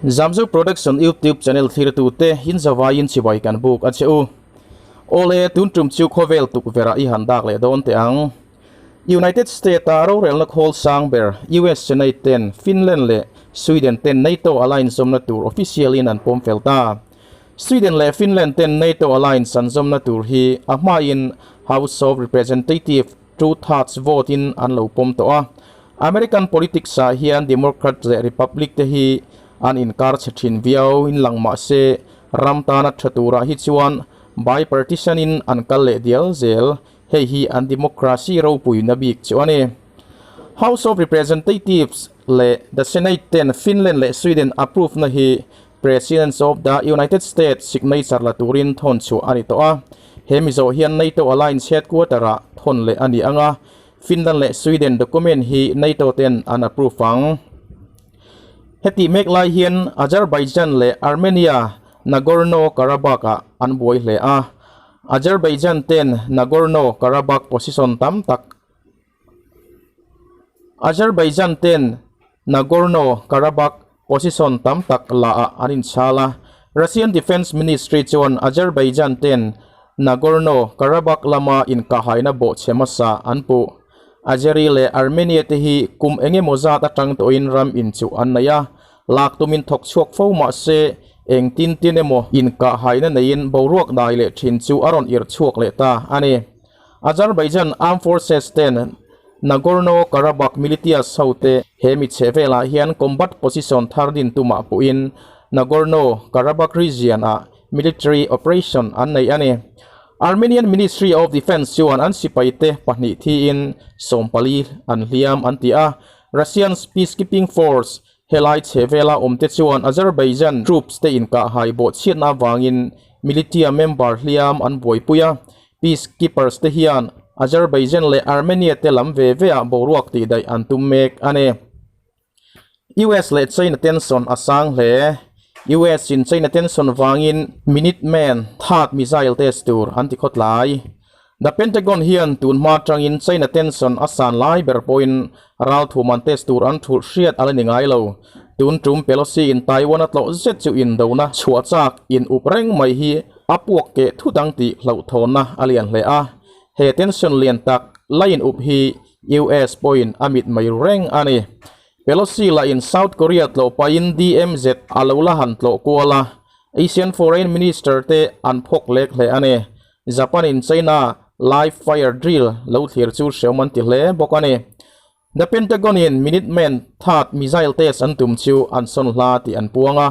Zamzo Production YouTube channel thlirtute in zavaiin chibai kan buk a che u. Awle, tun tum chu khawvel tukverh ah i han dak leh dawn teh ang. United States a rorelna khawl sang ber US Senate ten Finland leh Sweden ten NATO alliance zawmna tur official in an pawm fel ta. Sweden leh Finland ten NATO alliance an zawmna tur hi a hmain House of Representative two-thirds vote in an lo pawm tawh a. American politics ah hian Democrat leh Republic te hi an inkar chhe thin viau in lang mah se ram tana tha turah hi chuan bipartisan in an kal leh dial zel. Hei hi an democracy ropui na bik chu a ni. House of Representatives leh the Senate ten Finland leh Sweden approve na hi President of the United States signature la turin thawn chhuah a ni tawh a. He Mizo hian NATO Alliance headquarter ah thawn leh a ni ang a, Finland leh Sweden document hi NATO ten an approve ang. Heti mek lai hian Azerbaijan leh Armenia Nagorno-Karabakh ah an buai hle a. Azerbaijan ten Nagorno-Karabakh position tam tak Azerbaijan ten Nagorno-Karabakh position tam tak la ah an inchhal a. Russian Defence Ministry chuan Azerbaijan ten Nagorno-Karabakh lama inkahhaina bawhchhe hmasa an puh. Azeri leh Armenia te hi kum eng emaw zat atang tawhin ram inchuh an nei a, lak tumin thawk chhuak fo mah se engtin tin emaw inkahhaina neiin boruak dai leh thin chu a rawn irh chhuak leh ta a ni. Azerbaijan Armed Forces ten Nagorno-Karabakh militias hote he mi chhe velah hian combat position thar din tumah puhin Nagorno-Karabakh region ah military operation an nei a ni. Armenian Ministry of Defence chuan an sipaite pahnih thiin 14 an hliam an ti a, Russian's peacekeeping force helai chhe vela awmte chuan Azerbaijan troops te inkahhai bawhchhiatna avangin militia member hliam an buaipui a, Peacekeepers te hian Azerbaijan leh Armenia te lam ve ve ah boruak tih daih an tum mek a ni. US leh China tension a sang hle. US in China tension vangin Minuteman third missile test tur an ti khawtlai. The Pentagon hian tun hma atangin China tension a san lai ber pawhin ralthum an test tur an thulh hriat a la ni ngai lo. Tun tum Pelosi in Taiwan a tlawh zet chu indona chhuah chak in up reng mai hi a puak keh thut ang tih hlauhthawnna a lian hle a. He tension lian tak la in up hi US pawhin a mit mai reng a ni. Pelosi lah in South Korea tlawh pahin DMZ a lo la han tlawh kual a, Asian Foreign Minister te an phawk lek hle a ni. Japan in China live fire drill lo thlir chu hreawm an ti hle bawk a ni. The Pentagon in Minuteman third missile test an tum chu an sawn hla tih an puang a.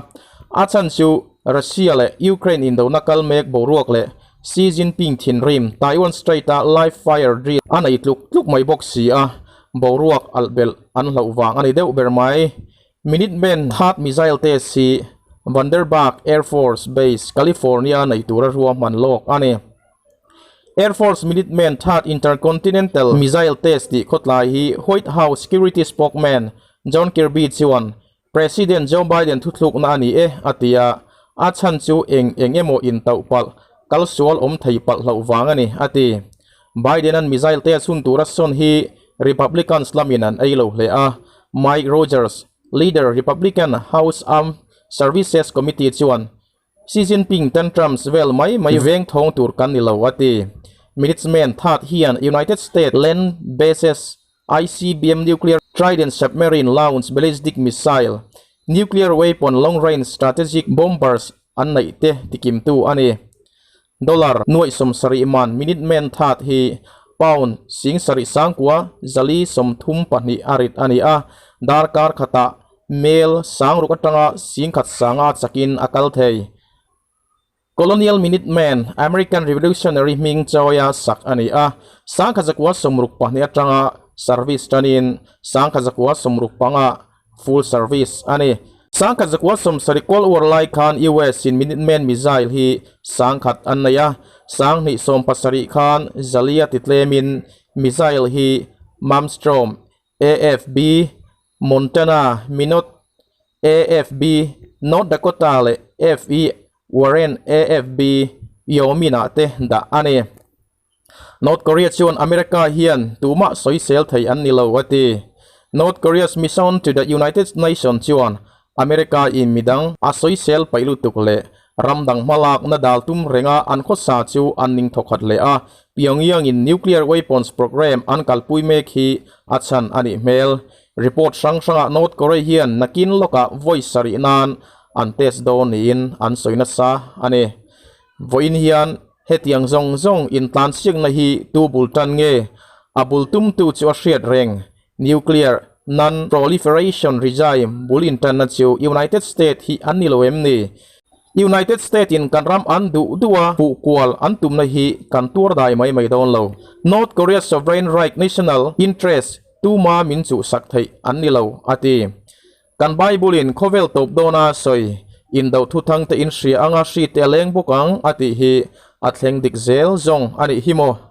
A chhan chu Russia leh Ukraine indona kal mek boruak leh Xi Jinping thinrim Taiwan Strait a live fire drill a nei tluk tluk mai bawk si a, boruak alh belh an hlauh vang a ni deuh ber mai. Minuteman third missile test hi Vandenberg Air Force Base, California nei tura ruahman lawk a ni. Air Force Minuteman Third Intercontinental Missile Test tih khawtlai hi White House Security Spokesman John Kirby chuan President Joe Biden thuthlukna a ni e a ti a, a chhan chu eng eng emaw intauh palh, kal sual awm thei palh hlauh vang a ni a ti. Biden-a'n missile test hun tura sawn hi Republicans lamin an ei lo hle a, Mike Rogers, leader Republican House Armed Services Committee chuan Xi Jinping tantrums vel mai mai veng thawng tur kan ni lo, a ti. Minuteman that hian United States Land Bases ICBM Nuclear Trident Submarine Launched Ballistic Missile Nuclear Weapon Long Range Strategic Bombers an neih te tikimtu a ni. Dollar nuaih 70 man Minuteman that hi pound 74 432 a rit a ni a, darkar khatah Mel 6000 atanga 1000 sanga chakin a kal thei. Colonial Minuteman, American Revolutionary hming chawia sak a ni a, 1962 atanga service tanin 1965 full service a ni. 1970 Cold War lai khan US in Minuteman missile hi 1000 an nei a, 2017 khan zalia titlemin missile hi Malmstrom AFB, Montana, Minot, AFB, North Dakota leh FE Warren AFB, Wyoming-ah te dah a ni. North Korea chuan America hian tumah sawisel thei an ni lo a ti. North Korea's mission to the United Nations chuan. America in midang a sawisel paih lutuk leh ram dang hmalakna dal tum renga an khawsa chu an ning thawkhat leh a, Pyongyang in nuclear weapons program an kalpui mek hi a chhan a nih hmel. Report hrang hrangah North Korea hian nakin lawkah vawi sarih nan an test dawn niin an sawi nasa a ni. Vawiin hian hetiang zawng zawng intlansiakna hi tu bul tan nge? A bul tumtu chu a hriat reng. Nuclear Non-Proliferation Regime bul intanna chu United States hi an ni lo em ni? United States in kan ram an duh duh a fuh kual an tumna hi kan tuar dai mai mai dawn lo. North Korea sovereign right national interest tuma min chuhsak theih an ni lo, a ti. Kan Bible in khawvel tawp dawna sawi indo thuthang te in hria anga hri te a leng bawk ang a tih hi a thleng dik zel zawng a nih hi maw?